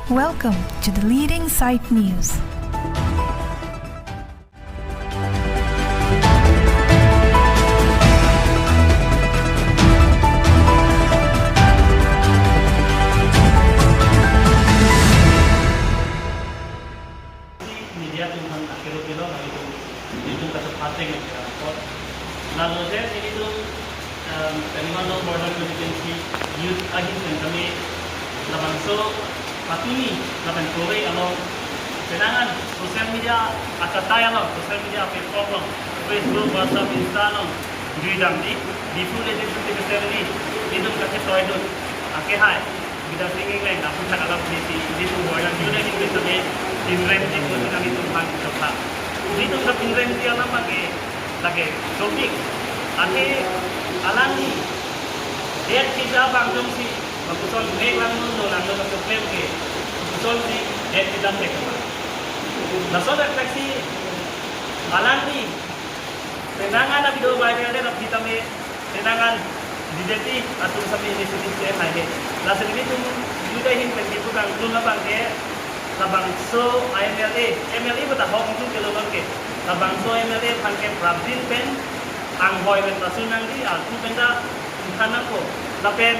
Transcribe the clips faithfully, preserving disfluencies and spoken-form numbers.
Welcome to the leading site news. Media atum aphan akero kelo kami atum, atum kachepate nang kira report. Lalu je ini atum, em, Tamenglong Border Constituency Youth ahin pen kami labangso patumi lapen kove along penang an social media achatai along, social media platform along, Facebook, WhatsApp, Insta along jui damji, Diphu le Diphu te kesen ni, itum kachetoidun, ake hai. Bidya Sing Engleng aputhak alam di si, itum Border Youth ahin pen kami pinrem di pusi kami atum aphan chokha. Itum kapinrem di alam abangke lake dopik. Ake alangli det kejapon jongsi, lapuson mek langno, no langno kachoklem ke, lapusonsi det kejap ke kama. Laso dak taksi alangli penang an video viral det aphi tame, penang an BJP atum sami initiative ke hai he. Lasi nelitum Youth ahin pen kipu kangtung abangke, labangso MLA, MLA bata hok itu kelolon ke. Labangso MLA aphan ke prapjin pen anghoi pen pasu nangji, altu pen ta than nangpo. Lapen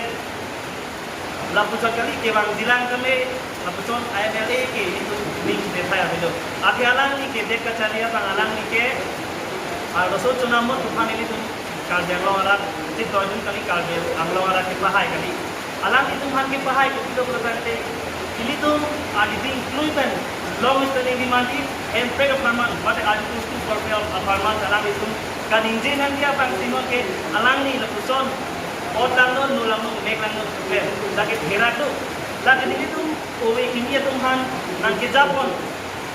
lapuchot kali kevang jilang keme, lapuson MLA ke itum ning de thai avelo. Ake alangli ke det kachari abang alangli ke, ah, laso chonamot aphan ilitum Karbi Anglong arat, chetoidun kali Karbi Anglong arat kepahai kali. Alanglitum aphan kepahai ke pilo pulo tangte, ilitum ardi ting klui pen long standing demand di, Hemprek apharman, mate Article two four five apharman alanglitum kaningje nangji abang si non ke alangli lapuson ot langno, no langno, mek langno, kle, lake therak do. Lake nelitum ove kimi atum aphan nangkejapon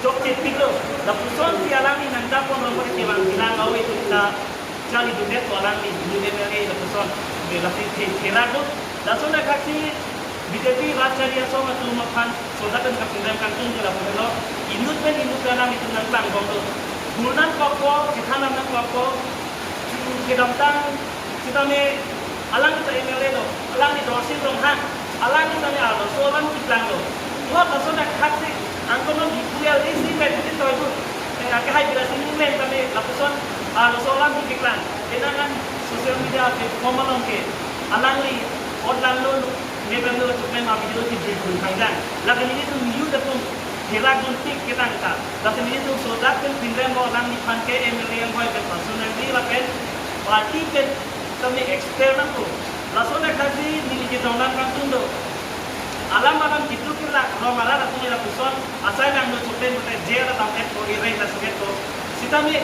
chokche pik lo. Lapusonsi alangli nangjapon lo, mate kevang jilang ove atum ta charlidundet ko alangli, new MLA lapuson. Be lasi the-, therak do. Lason athaksi BJP rat chari asong atum aphan sodak pen kapinrem kangtung ke lapu helo. Inut pen inut alanglitum nangklangbom do. Bul nangkokpo, kethan nangkokpo, kedamtang sitame alangli ta MLA lo, alangli Dorsing Ronghang, alangli tame arloso alam keklang lo. Wah, lason athaksi angkono Diphu LAC pen chetoidun, eh, ake hai Bidya Sing Engleng tame lapuson arloso alam keklang. Penang an social media platform along ke alangli ot langno, mek langno kachoklem avideo si jui dun khangjang. Lake nelitum youth atum therak dun tik ketang ta. Lasi nelitum sodak pen pinrem lo alangliphan ke MLA anghoi pen pasu nangji lapen party pen tame expel nangpo. Lason athaksi neli kejongdam kangtung do. Alam alam kitu kelak rong arat atum lapuson asai nangno choklem pute jail atam et ko, ireng ta suket ko. Sitame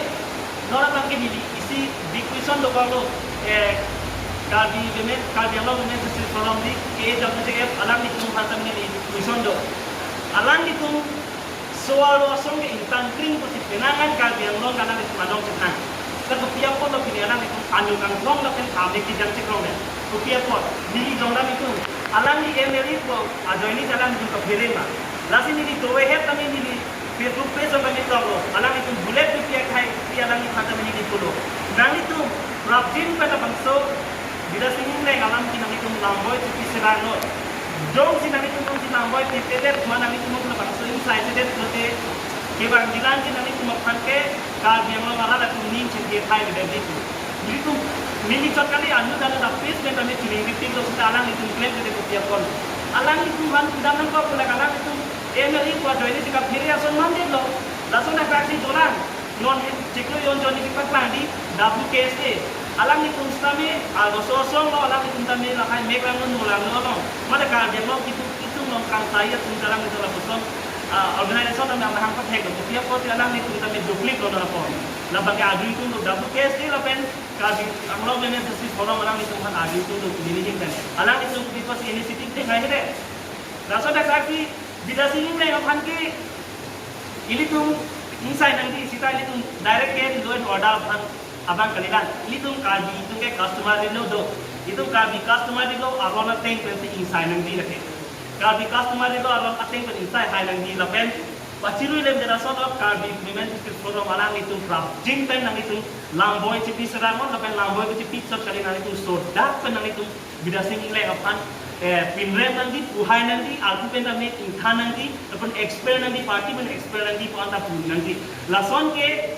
non abangke neli isi big question dokok lo, eh, Karbi Women, Karbi Anglong Women Justice Forum di, K A W J F, alanglitum aphan tame neli question do. Alanglitum so-arlo asong ke ingtang kring pusi penang an Karbi Anglong ke alanglitum adong chethan. Lapen kopi apot lo pini alanglitum anyo kangthong lapen amek kejang chekrong le. Kopi apot, neli jongdam itum, alangli MLA ko ajoine alanglitum kaphere ma. Lasi neli towe het tame neli Facebook page along kami toklo, alanglitum bullet pipi akhai pi alangliphan tame neli pulo. Nanglitum prapjin pen labangso Bidya Sing Engleng alam ke nanglitum langboi chipi serang non. Jongsi nanglitum jongsi langboi pipedet ma nanglitum labangso insai sedet lote kevang jilang ke nanglitum aphan ke Karbi Anglong arat atum ning chingki phai bedet di tu. Nelitum neli chot kali anu dana da page pen tame chining ripik lo sita alanglitum klem ke kopi apot. Alanglitum aphan kedam nangkok pulak alanglitum MLA ko ajoine si kaphere ason mandetlo. Lason athaksi dolang. Non he chiklo yon jonni kepaklang di W K S A. Alanglitum sitame, ah, arloso asong lo alanglitum tame lahai mek langno, no langno along. Mate Karbi Anglong kitu kitu along kangsai atum alanglitum lapuson, ah, organization tame amahang pathek lo. Kopi apot alanglitum tame duplik lo non apot. Labangke adu itum lo W K S A lapen Karbi Anglong Women Justice Forum alanglitum aphan adu itum lo neli ahin pen. Alanglitum kopi apotsi initiative deng hai hede. Lason athaksi Bidya Sing Engleng aphan ke ilitum ingsai nangji sita ilitum direct ke law and order aphan abang kalilang. Ilitum Karbi atum ke customary law do. Itum Karbi customary law aron ateng pensi ingsai nangji lake. Karbi customary law aron ateng pen ingsai hai nangji lapen pachirui lem dera solo Karbi Women Justice Forum alanglitum prapjin pen nanglitum langboi chipi serang non lapen langboi chipi chot kali nanglitum sodak pen nanglitum Bidya Sing Engleng aphan eh, pinrem nangji, puhai nangji, arpu pen tame ingthan nangji, lapen expel nangji, party pen expel nangji pu anta pu nangji. Lason ke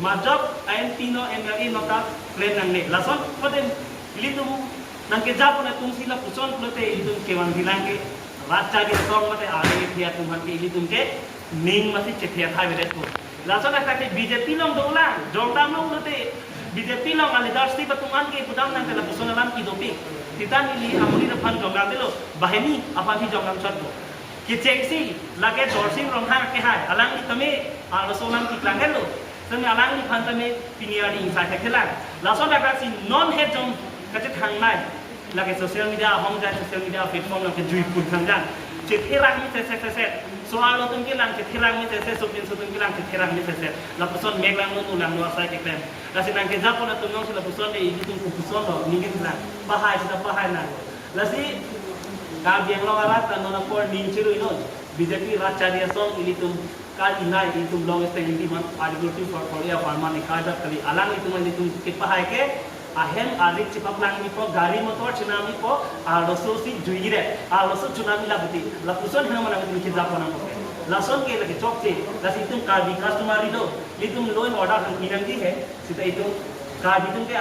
majok M P non, M L A non ta klem nangne. Lason kote ilitum nangkejapo atum si lapuson pulote ilitum kevang bilang ke Rat Chari Asong mate areng ethia atum aphan ke ilitum ke ning masi chethe athai avedet ko. Lason akhai ke B J P along dolang, jongdam long pulote B J P along a leadership atum an ke pudam nangte lapuson alam kedopik. Sita neli amonit aphan jongdam delo, banghini aphan si jongdam chot ko. Kechengsi lake Dorsing Ronghang kehai, alangli tame arloso alam keklang henlo. Seme alangliphan tame pini arni ingsai thekthelang. Lason akhai si non het jong kachethangnei. Lake social media ahong jai, social media platform along ke juipun khang jang. Chetherak mi seset seset. So-arlo atum kelang chetherak mi seset, sopinso atum kelang chetherak mi seset. Lapuson mek langno, nu langno asai keklem. Lasi nangkejapo atum along si lapuson le, ilitum kopuson lo, ningin lang. Pahai sita pahai nang. Lasi Karbi Anglong arat ta non apor ning chirui non. B J P Rat Chari Asong ilitum kali nai, ilitum long standing demand, Article two four four A apharman ikarjap kali, alanglitum ilitum kepahai ke ahem arik chepaklang mipo, gari motor chenam mipo, arloso si juire, arloso chunam mi laputi, lapuson henang manang ilitum kejapo nangpo. Lason ke lake chokche, lasi itum Karbi customary law, ilitum law and order hang pinangji he, sita itum Karbi atum ke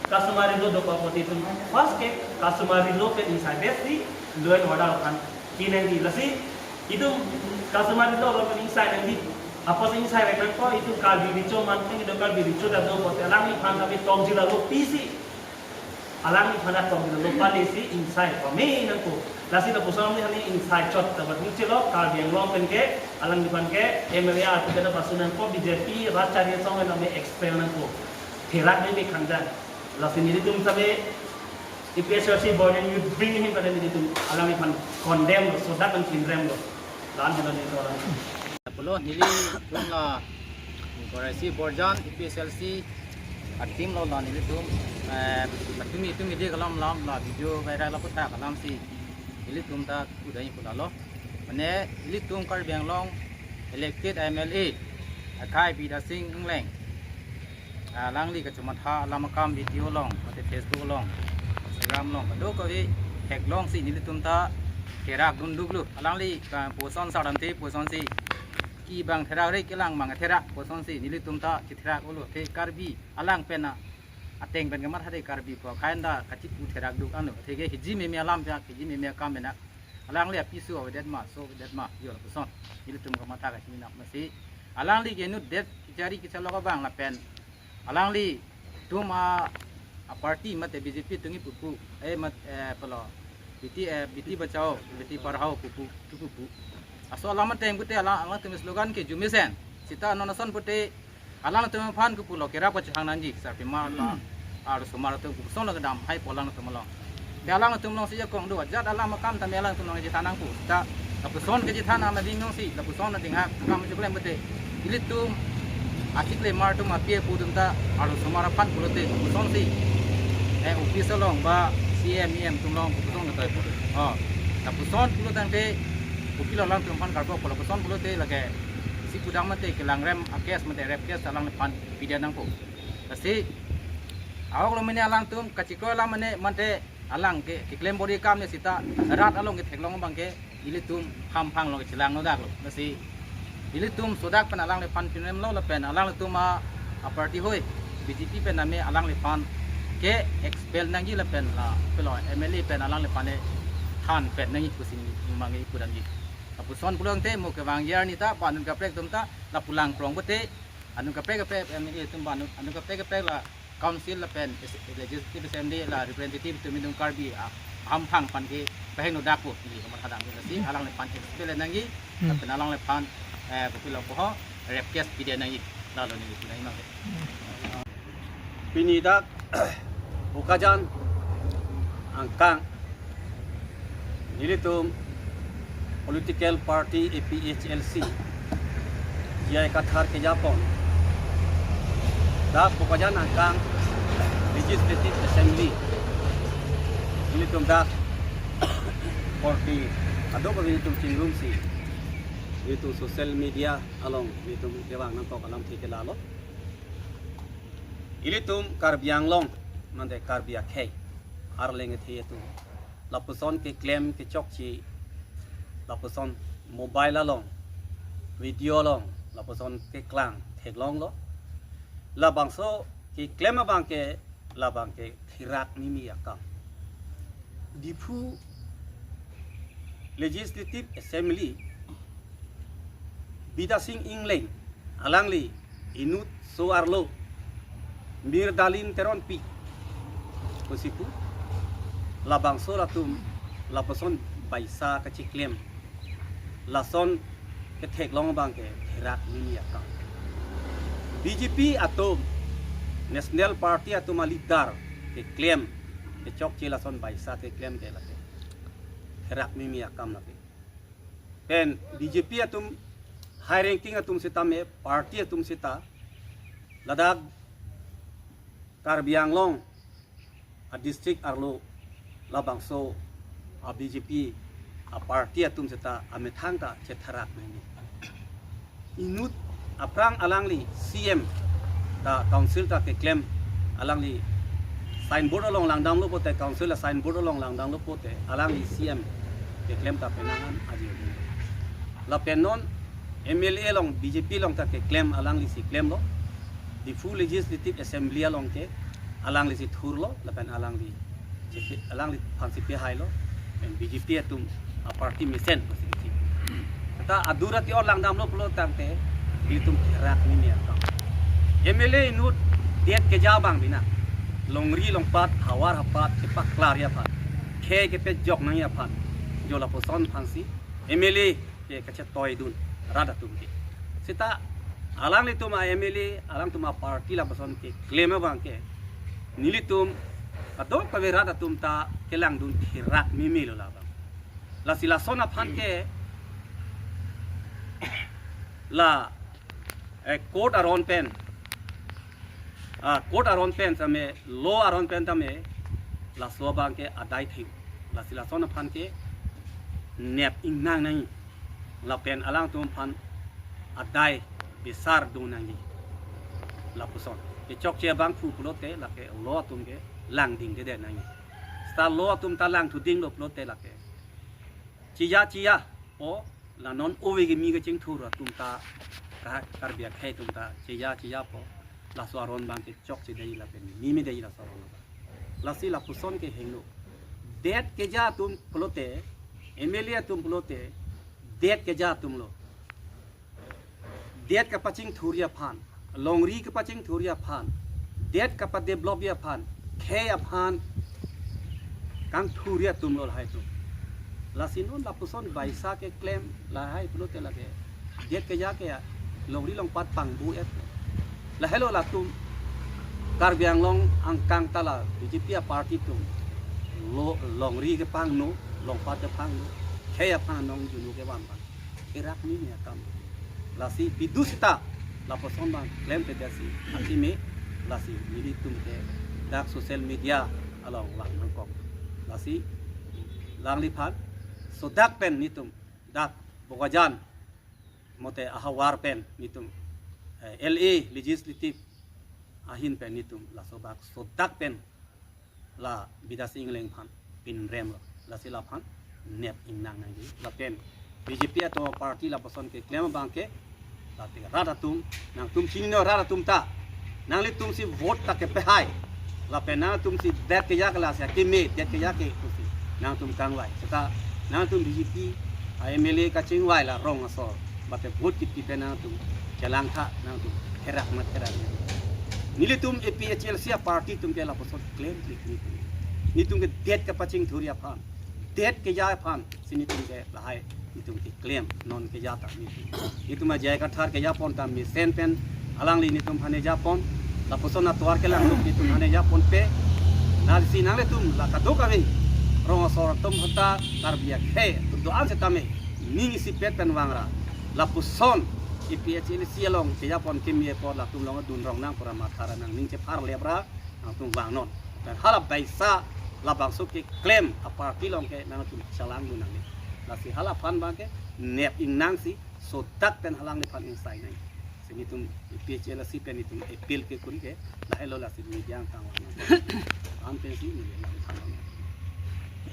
customary law dokok apot itum first ke customary law pen ingsai besi law and order aphan kenangji. Lasi itum customary law pen ingsai nangji. Apot ingsai vek nangkok, itum Karbi Recho manpeng, itum Karbi Recho ta do apot alangliphan kami tong jila lo pisi. Alangliphan tong jila lo pale si ingsai pame nangkok. Lasi lapuson kami ingsai chot ta bat muchelo Karbi Anglong pen ke alangliphan ke M L A arpu pen pasu nangkok, B J P Rat Chari Asong pen kami expel nangkok. Therak ni khang jang. Lasi nelitum same A P H L C Board and Youth Wing ahin pen nelitum alangliphan condemn lo, sodak an pinrem lo. La-an henlo nelitum alang. Pulo nelitum la Koraisi Borjan A P H L C a-team lo la nelitum, eh, tumi tumi de kalam lam la video viral lo puthak alam si nelitum ta kudai pulalo. Mane nelitum Karbi Anglong elected M L A akhai Bidya Sing Engleng, alangli kachomatha alam akam video along, mate Facebook along, Instagram along, kadokave theklong si nelitum ta therak dunduk lo. Alangli ka puson sar ante puson si, kibang therak re, kelang bang therak puson si nelitum ta chetherak lo. Te Karbi alang pen a, ateng pen kamatha de Karbi pu akhai anta kachipu therak duk anlo. Te ke hiji meme alam pen, hiji meme akam pen a, alangli apiso avedet ma, so avedet ma, yo lapuson nelitum kamatha kachini nang masi. Alangli ke inutdet kachari kachelok abang lapen alanglitum a, a-party mate B J P atum kipu pu, eh, mat, eh, pulo, Beti, eh, Beti Bachao, Beti Padhao pu pu, pu pu. Laso alam ateng pute alang, alangtum slogan ke jumisen. Sita non ason pute alangtum aphan ke pulo kerap kachehang nangji, sarpimar la, arsomar atum kopuson lo kedam hai pu alangtum along. Te alangtum along si jakong do, ajat alam akam tame alangtum along chethan nangpo. Ta lapuson kechethan amading along si, lapuson ading hak akam cheklem pute ilitum achiklemar atum api apo atum ta arsomar aphan pulote lapuson si, eh, office along ba C M, E M atum along lapuson ketoi pulo. Oh, lapuson pulo tangte kopilo alangtum aphan karbo pulo, lapuson pulote lake si pudam mate kelang rem a-case mate rape case alangliphan pidya nangpo. Lasi ahok lo mene alangtum kachikoi alam mene mate alang ke keklem bor-i akam ne sita rat along ketheklong abang ke ilitum hamphang along chelang nodak lo. Lasi ilitum sodak pen alangliphan pinrem lo lapen alanglitum a, a-party hoi B J P pen tame alangliphan ke expel nangji lapen la pulo M L A pen alangliphan e than pen nangji pusi neli mangi pudamji. Lapuson pulo tangte mo kevangji arni ta ba anut kaprek atum ta lapu lang prong pute anut kaprek kaprek M L A atum ba anut, anut kaprek kaprek la council lapen es-, legislative assembly la representative atum itum Karbi a, hamphang aphan ke paheng nodak po neli kamatha dam. Lasi alangliphan expel nangji, hmm, lapen alangliphan, eh, kopilo puho, rape case pidya nangji, lalo neli pudam nang. Pini dak Bokajan angkang nelitum political party A P H L C J I Kathar kejapon dak Bokajan angkang Legislative Assembly nelitum dak party adok nelitum chingrumsi nelitum social media along nelitum kevang nangkok alam thike lalo. Ilitum Karbi Anglong mate Karbi akhei arleng ethe atum lapuson keklem kechokche, lapuson mobile along, video along, lapuson keklang theklonglo. Labangso keklem abangke, labangke therak mimi akam. Diphu Legislative Assembly, Bidya Sing Engleng, alangli inut so-arlo, Mir Dalin Teronpi pusi pu, labangso latum lapuson baisa kachiklem, lason ketheklong abangke therak mimi akam. B J P atum, National Party atum a-leader keklem kechokche lason baisa keklem ke lake therak mimi akam lake. Pen B J P atum, high ranking atum seta me, party atum seta, ladak Karbi Anglong a-district arlo labangso a-B J P a-party atum seta amethang ta chetherak nangji. Inut aphrang alangli C M ta council ta keklem, alangli signboard along langdamlo pote, council a-signboard along langdamlo pote, alangli C M keklem ta penang an aji. Lapen non M L A along, B J P along ta keklem, alanglisi klemlo. Diphu Legislative Assembly along ke alanglisi thurlo, lapen alangli chepi, alangliphansi pehailo. Pen B J P atum a-party mesen pusi kechi. Ta adura ti-or langdamlo pulo tangte, ilitum therak mimi akam. M L A inut det keja abang bina, longri longpat, havar hapat kepaklarji aphan, khei kepejok nangji aphan, jo lapuson aphansi M L A ke kachetoidun rat atum ke. Seta alanglitum a-M L A, alangtum a-party lapuson keklem abangke, nelitum kadokave rat atum ta kelangdun therak mimilo labang. Lasi lason aphan ke la, eh, court aron pen, ah, court aron pen tame, law aron pen tame, laso abangke adai thim. Lasi lason aphan ke nep ingnang nangji. Lapen alangtum aphan adai bisar do nangji. Lapuson kechokche abang phu pulote lake law atum ke langdingdedet nangji. Seta law atum ta langthudinglo pulote lake cheja cheja po, la non ove kimi kachingthur atum ta, ka-, Karbi akhei atum ta cheja cheja po, laso aron abangke chokchedeji lapen mimideji laso aron abang. Lasi lapuson ke hingno. Det keja atum pulote, M L A atum pulote, det keja atumlo. Det kapachingthurji aphan, longri kapachingthurji aphan, det kapadevelopji aphan, khei aphan kangthurji atumlo lahai atum. Lasi non lapuson baisa keklem lahai pulote lake det keja ke longri longpat pangbu-et. Lahelo latum Karbi Anglong angkang ta la B J P a-party atum lo, longri kepangno, longpat kepangno, khei aphan nongjunu kevan van therak mimi akam. Lasi bidusita lapuson abang klemkledet si akimi, lasi nelitum ke dak social media along vang nangkok. Lasi alangliphan sodak pen nelitum dak Bokajan mote ahavar pen nelitum, eh, L A legislative ahin pen nelitum laso abang sodak pen la Bidya Sing Engleng aphan pinremlo. Lasi laphan nep ingnang nangji. Lapen B J P atum a-party lapuson keklem abangke, late rat atum, nangtum chinino rat atum ta, nanglitumsi vote ta kepehai, lapen nangtumsi det keja ke lasi akimi, det keja ke pusi nangtum kangvai. Seta nangtum B J P a-M L A kachingvai la rong asor, bate vote kipi pen nangtum chelangtha, nangtum therak ma therak. Nelitum A P H L C a-party atum ke lapuson klemkle nelitum. Nelitum ke det kapachingthurji aphan, det keja aphan si nelitum ke lahai nelitum keklem non keja ta nelitum. Nelitum a-J I Kathar kejapon ta mesen pen alangli nelitum aphan ejapon, lapuson atovar kelang atum nelitum aphan ejaponpe. Lasi nanglitum la kadokave rong asor atum hota Karbi akhei atum do-an setame ning isipet pen vangra, lapuson A P H L C along kejapon kimi apot latum along dun rong nang pura matha ra nangning chepharlep ra nangtum vangnon. Lapen hala baisa labangso keklem a-party along ke nangtum chelangdun nangji. Lasi halaphan abangke nep ingnangsi sodak pen alangliphan ingsai nangji. Si nelitum A P H L C pen nelitum appeal kekuri ke lahelo, lasi media angkang vang nang. An pensi media lang thang nang.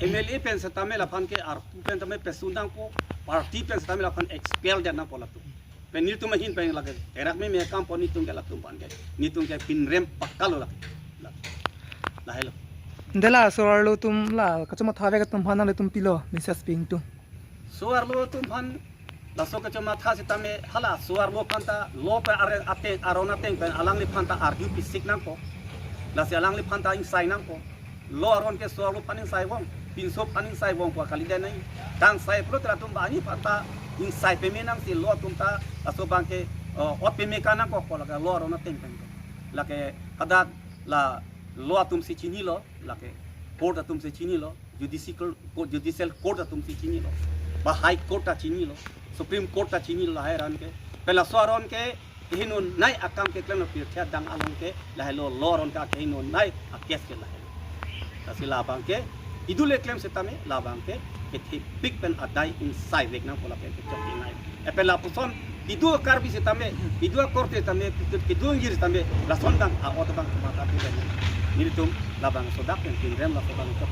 M L A pen setame laphan ke arpu pen tame pesun nangpo, party pen setame laphan expel det nangpo latum. Pen nelitum ahin pen lake erak me me kam po nelitum ke latum aphan ke, nelitum ke pinrem pakka lo lake. La, lahelo. Ante la so-arlo atum la kachomatha ave atum aphan nanglitum pilo message pi ingtung? So-arlo atum aphan laso kachomatha setame hala so-arlo aphan ta lo pe are ateng aron ateng pen alangliphan ta arju pisik nangpo. Lasi alangliphan ta ingsai nangpo. Lo aron ke so-arlo aphan ingsai vong, pinso aphan ingsai vong pu kalidet nai. Kangsai pulote latum banghini aphan ta ingsai peme nangsi lo atum ta laso abang ke, eh, ot peme ka nangkok ko lake lo aron ateng pen. Lake hadak la lo atum si chinilo, lake court atum si chinilo, judicial court, judicial court atum si chinilo, ba High Court ta chinilo, Supreme Court ta chinilo lahai aron ke. Pen laso aron ke kehingnei akam keklemlo pirthe adang along ke lahelo, lo aron ke kehingnei a case ke lahelo. Lasi labang ke idu le klem setame labang ke kethepik pen adai ingsai vek nangpo lake kechok ingnei. Pen lapuson idu Karbi setame, idu akorte setame, idu ingjir setame, lason abang a-ot abang chomatha pi pen nelitum labang sodak pen pinrem laso abang chok.